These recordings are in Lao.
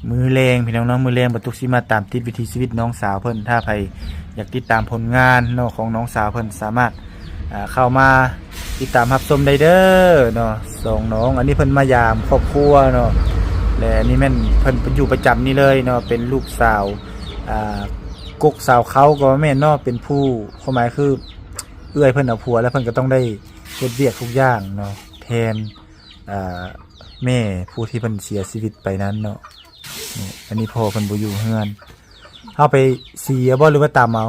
ມື້ແລງພີ່ນ້ອງເນາະ ມື້ແລງ ບ່າວຕຸກຊິມາຕາມຕິດວິຖີຊີວິດນ້ອງສາວເພິ່ນ. ຖ້າໃຜຢາກຕິດຕາມຜົນງານເນາະ ຂອງນ້ອງສາວເພິ່ນ ສາມາດ ເຂົ້າມາຕິດຕາມຮັບຊົມໄດ້ເດີເນາະ ສອງນ້ອງ. ອັນນີ້ເພິ່ນມາຢາມຄອບຄົວເນາະ ແລະ ອັນນີ້ແມ່ນເພິ່ນຢູ່ປະຈຳນີ້ເລີຍເນາະ ເປັນລູກສາວ ອ່າ ກົກສາວເຄົ້າກໍວ່າແມ່ນເນາະ ເປັນຜູ້ ຄວາມໝາຍຄືເອື້ອຍເພິ່ນເອົາຜົວ ແລ້ວເພິ່ນກໍຕ້ອງໄດ້ເຮັດວຽກທຸກຢ່າງເນາະ ແທນ ອ່າ ແມ່ຜູ້ທີ່ເພິ່ນເສຍຊີວິດໄປນັ້ນເນາະ. ນີ້ ອັນນີ້ພໍ່ເພິ່ນບໍ່ຢູ່ເຮືອນ. ເຮົາໄປສີເອົາບໍ່ ຫຼືວ່າຕຳເອົາ?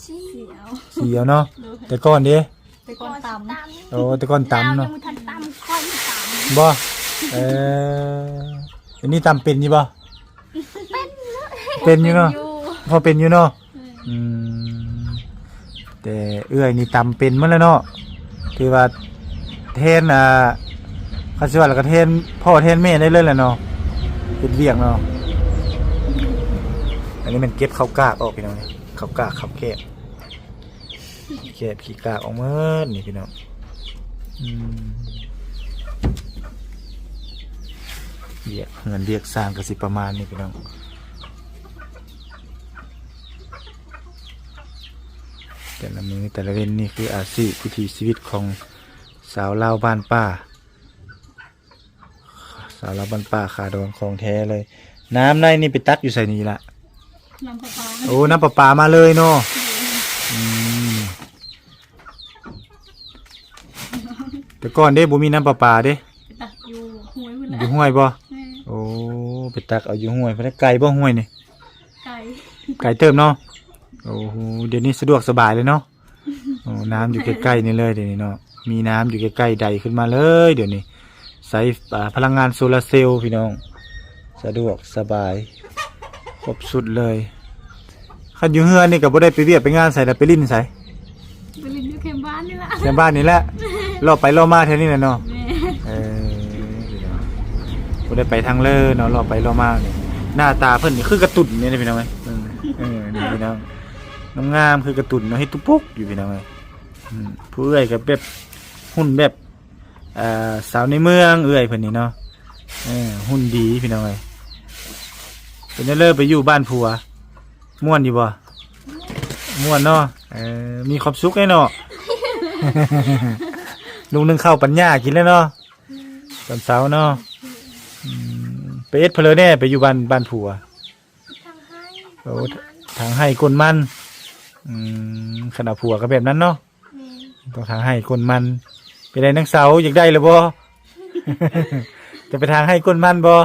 ສີເອົາ ສີເອົາເນາະ. ໂດຍ ແຕ່ກ່ອນເດ້? ແຕ່ກ່ອນຕຳ. ໂອ້ ແຕ່ກ່ອນຕຳເນາະ. ຍັງບໍ່ທັນຕຳ ຂ້ອຍຕຳ. ບໍ່? ເອີ ອັນນີ້ຕຳເປັນຢູ່ບໍ່? ເປັນຢູ່ເນາະ ເປັນຢູ່ ພໍເປັນຢູ່ເນາະ. ອືມ ແຕ່ເອື້ອຍນີ້ຕຳເປັນໝົດແລ້ວເນາະ ຖືວ່າແທນ ອ່າ ຄັນຊິວ່າແລ້ວກໍແທນພໍ່ແທນແມ່ໄດ້ເລີຍແຫຼະເນາະ ເຮັດວຽກເນາະ. ອັນນີ້ແມ່ນເກັບເຂົ້າກາກອອກ ພີ່ນ້ອງ ເຂົ້າກາກ ເຂົ້າແກບ ແກບຂີ້ກາກອອກໝົດນີ້ ພີ່ນ້ອງ. ອືມ ວຽກເຮືອນວຽກຊານກໍຊິປະມານນີ້ ພີ່ນ້ອງ. ແຕ່ລະມື້ແຕ່ລະເວັນ ນີ້ຄືອາຊີບ ວິຖີຊີວິດຂອງຊາວລາວບ້ານປ່າ ຊາວລາວບ້ານປ່າ ຂາດອງຂອງແທ້ເລີຍ. ນ້ຳໃນນີ້ໄປຕັກຢູ່ໃສນີ້ລະ? ນ້ຳປະປາ. ໂອ້ ນ້ຳປະປາມາເລີຍເນາະ. ອືມ ແຕ່ກ່ອນເດ້ ບໍ່ມີນ້ຳປະປາເດ້? ໄປຕັກຢູ່ຫ້ວຍພຸ້ນແຫຼະ. ຢູ່ຫ້ວຍບໍ່? ແມ່ນ. ໂອ້ ໄປຕັກເອົາຢູ່ຫ້ວຍພຸ້ນແຫຼະ. ໄກບໍ່ຫ້ວຍນີ້? ໄກ ໄກເຕີບເນາະ. ໂອ້ໂຫ ດຽວນີ້ສະດວກສະບາຍເລີຍເນາະ. ໂອ້ ນ້ຳຢູ່ໃກ້ໆນີ້ເລີຍດຽວນີ້ເນາະ ມີນ້ຳຢູ່ໃກ້ໆ ໄດຂຶ້ນມາເລີຍດຽວນີ້. ໃຊ້ ອ່າ ພະລັງງານໂຊລາເຊວ ພີ່ນ້ອງ ສະດວກສະບາຍ ຄົບຊຸດເລີຍ. ຄັນຢູ່ເຮືອນນີ້ກໍບໍ່ໄດ້ໄປວຽກໄປງານໃສລະ ໄປຫຼິ້ນໃສ? ໄປຫຼິ້ນຢູ່ແຄມບ້ານນີ້ລະ ແຄມບ້ານນີ້ແຫຼະ ເລາະໄປເລາະມາແຖວນີ້ແຫຼະເນາະ. ແມ່ນ. ເອີ ບໍ່ໄດ້ໄປທາງເລີເນາະ ເລາະໄປເລາະມານີ້. ໜ້າຕາເພິ່ນນີ້ຄືກາຕູນນີ້ພີ່ນ້ອງເອີຍ. ເອີ ເອີ ນີ້ພີ່ນ້ອງ ງາມໆ ຄືກາຕູນເນາະ ເຮັດຕຸປຸກຢູ່ພີ່ນ້ອງເອີຍ. ອືມ ຜູ້ເອື້ອຍກໍແບບ ຫຸ່ນແບບ ເອີ ສາວໃນເມືອງເອື້ອຍເພິ່ນນີ້ເນາະ. ເອີ ຫຸ່ນດີພີ່ນ້ອງເອີຍ. ເປັນແນວເລີໄປຢູ່ບ້ານຜົວ ມ່ວນຢູ່ບໍ່? ມ່ວນເນາະ. ເອີ ມີຄວາມສຸກເດ້ເນາະ ລຸງໜຶ້ງເຂົ້າປັນຍ່າກິນແລ້ວເນາະ ຕອນເຊົ້າເນາະ. ອືມ ໄປເຮັດພະເລີແດ່ ໄປຢູ່ບ້ານ ບ້ານຜົວ? ຖາງໄຮ່ ໂອ້ ກົນມັນ ຖາງໄຮ່ກົນມັນ. ອືມ ຄັນເອົາຜົວກໍແບບນັ້ນເນາະ. ແມ່ນ. ຕ້ອງຖາງໄຮ່ກົນມັນ. ເປັນໃດນາງສາວ ຢາກໄດ້ຫຼືບໍ່? ຈະໄປຖາງໄຮ່ກົນມັນບໍ່?